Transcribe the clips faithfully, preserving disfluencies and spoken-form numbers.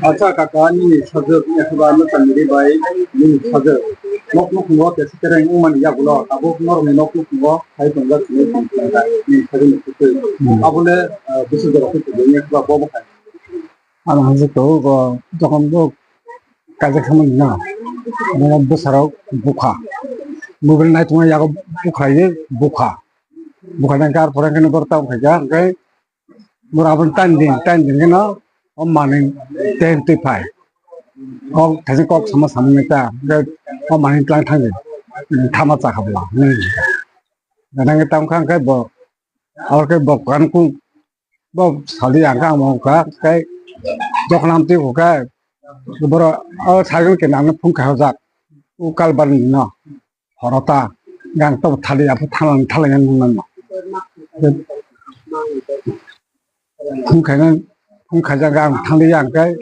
Acha kaka, nini sajwk, eba nwchangni bai nini sajwk. Nok nukhungo tesa kereng wngmani yagulo tabuk norokni nok nukhungo hai tongjak hinwi tong kha, nini sajwkni kwtwi. Hmm. Abole, ah, bwswk jora khe tubui wngya khe ba bobo hai. Ano hwnjak tongo, o jokhon bo kaijak thangmani na, bono bwsarok bukha. Mobile naitongma yago bukha ye bukha. Bukha nang khe ar pore khe no boro tamo khaikha, hwnkhe boro aboni tan din, tan din khe no o manwi ten twi phai. Kok thaisa kok sama samung nai ta, hwnkhe o manwi tlang thang di, thama cha kha bwla, hwnwi hwnkha. Nang khe tamo kha hwnkhe bo, abo khe bo kan kung Bo sadi ang kha, ang kha, tei jokhon amtwi kha, borok o cycle khe nang phung kha hojak, o kalban no, horota, gang to thali, apo thalang, thalang nang no. Phung khaina, phung khaijak ang thangli ang khe,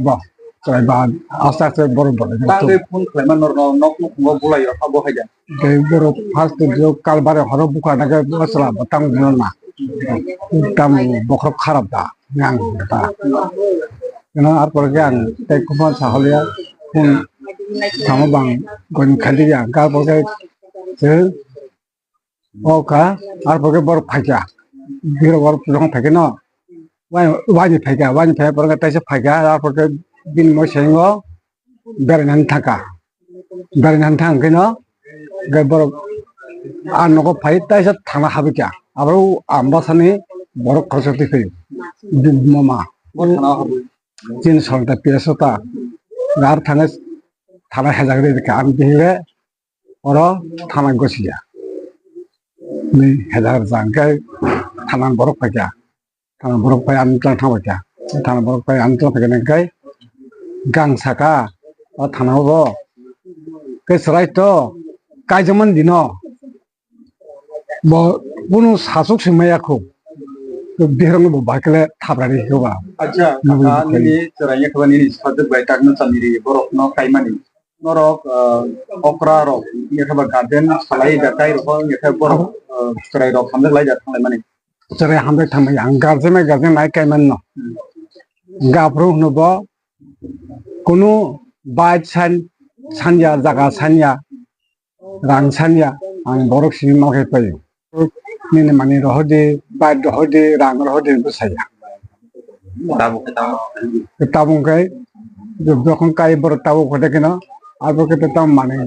bo, chwrai ba, aste aste borok bo. Tangwi phung khlaima norno, nok nukhungo bulai o, abo hai da. Tei borok first o kalbari horo bukha na khe bwsla bo tang dino na. Tam bokhorok kharap da, yang da. Ino ar pore khe ang tei kuphan saholiya, phone samo bang goni khaidi ya, kar pore khe se o kha, ar pore khe borok phaikha. Biro borok jong phaikhe no, wai, wai ni phaikha, wai ni phaikha, pore khe taisa phaikha, ar pore khe bini mosengo berainani thangkha. Berainani thang khe no, hwnkhe borok a nogo phai taisa thana habikha. Abo ang bwsani borok khoroksa twi phai mama. Bo thana habwi. Chini sorta P S o ta gar thangwi thana hejak rikha. Ang bihikhe oro thana gosiya. Ni hejak rwchap khe thana borok phaikha. Thana borok phai ani tlang thang kha. Thana borok phai ani tlang phai khe nang khe gang saka o thana o bo khe chwrai to kaijakmani dino bo kunu sasuk se maya khu. Bihirok no bo bai khe le thabrani khe ba. Acha, nini chwrai ya khe ba nini sajwk bai tak no chani ri borok no kaimani. Norok, ah, okra rok, wngya khe ba guardian salai da kai rok, wngya khe borok, ah, chwrai rok hamjak lai da thanglai mani. Chwrai hamjak thangmani, ang guardian bai guardian nai kai manno. Hmm. Hwnkhe aphuru hwno bo, kunu bike san, sanya, jaga sanya, rang sanya, ang borok simi ma khe paio. Nini mani rohor di, bike rohor di, rang rohor di, bwsaya. Tabuk khe tamo. Tabuk khe, jokhon kai borok tabuk khe keno, abo khe tamo mani,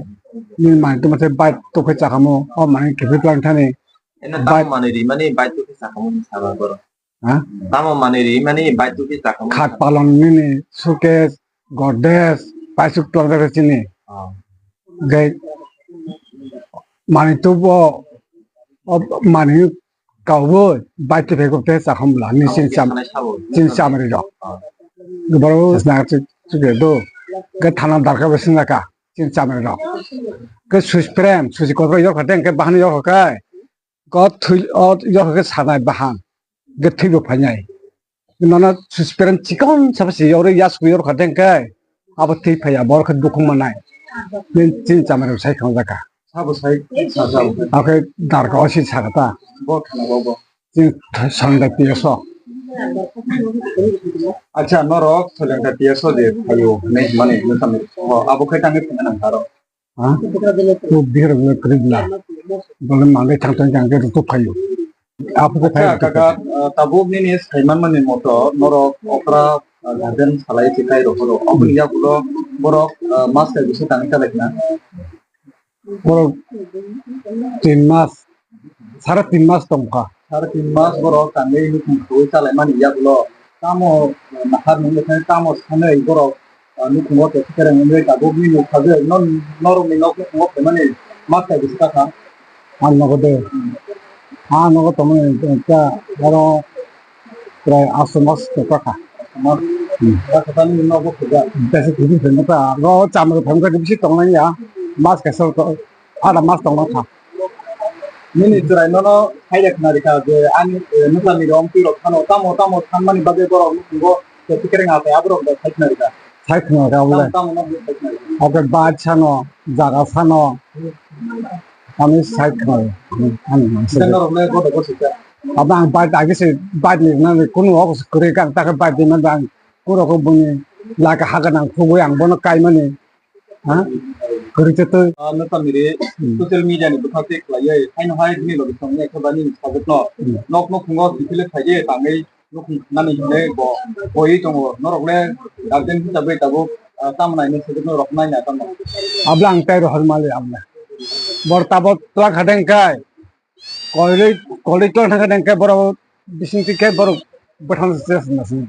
nini mani tamo se bike tokhe chakamo, o mani kiphillang thani. Eno tamo bike manwi rimani bike tokhe chakamo ni saba borok. Ha? Tamo manwi rimani bike tokhe chakamo. Khat palon nini suitcase, Godrej, paisuk twlangjakha chini. Oh. Hwnkhe manwi tubo, o manwi kaubui bai twi phai kok tei chakhum bwla ni chini cham-, chini chamari rok. Oh. Borok sna chuk, chuk do. Hwnkhe thana darkha bai swngjaka chini chamari rok. Hwnkhe susi prem, susi kotor yorkha tei hwnkhe bahan yorkha khe. Ko thwi, o, yorkha khe sanai bahan, hwnkhe thwibo phainai. Nono susperen chikon sabo se yorwi yasku yorkha tei hwnkhe abo thwi phaiya, borok khe bukhuk manai. Nini chini chamari rok sai khwnajak kha. Sabo sai, sa, sa, sa. Akhe darka o si sakha ta. Bo thana bo, bo. Chini Soilengra P S o. Acha, norok Soilengra P S o je phaio hinwi hwnmani, nukha nukha. Abo khe tangwi phunai nang kha aro. Ha? Bo bihirok le kwrwi bwla. Bole manwi thang thang thang khe rwtwk phaio. Aphuru khe acha, kaka, ah, tabuk nini sai manmani moto norok okra, ah, guardian salai se kai rok oro. Aboni yagulo borok, ah, mas kai bisa tangwi chalai khna. Borok tin mas, sare tin mas tong kha. Sare tin mas borok tangwi nukhung khwi chalai mani yagulo. Tamo, ah, nahar nungwi thangwi tamo sanwi borok ah, nukhungo tesa kereng wngwi tabuk nini sajwk, non-, norokni nok nukhungo phaimani mas kaisa ta kha. Ang nogo de. Hmm. Ang nogo tongmani ta oro prai aswk mas tokha kha. Mas, hmm, ta kha ta nini nogo khuja. Tesa khuji phaima ta ro chamrok phaima ta bisi tongnai ya. Mas kaisa to, ada mas tongma kha. Nini chwrai nono hai de khna rikha je ani, eh, nukha ni rom twi rok phano tamo tamo thanmani bagwi borok nukhungo tesa kereng atai aborok da sai khna rikha. Sai khna rikha, tamo, wle. Tamo no sai khna rikha. Oke, bike sano, jaga sano, ani sai khna rikha. Ani sai. Norok le bodo bosi kha. Abo ang bike agi se bike ni nang kunu ogo se kwrwi kha, ang ta khe bike di man bang kuro ko buni. Laka haga nang thugwi ang bono kaimani. Ha? Kwrwi twi twi. Ah, no tamni re, hmm, social media ni bwkhak tei khlaiwi, haino hai bini logi songni ekha bani sajwk no. Hmm. Nok no phungo sifile khaide tangwi nukhung nani hinle bo koi tongo. Norok le guardian hisabe tabuk, ah, tamnai ni sajwk no rok nai na tamno. Abla ang tai rohor mali abla. Bor tabok tla khadeng kai. Koi rwi, koi rwi tla khadeng kai boro bising ti kai boro bwthang se se na sini.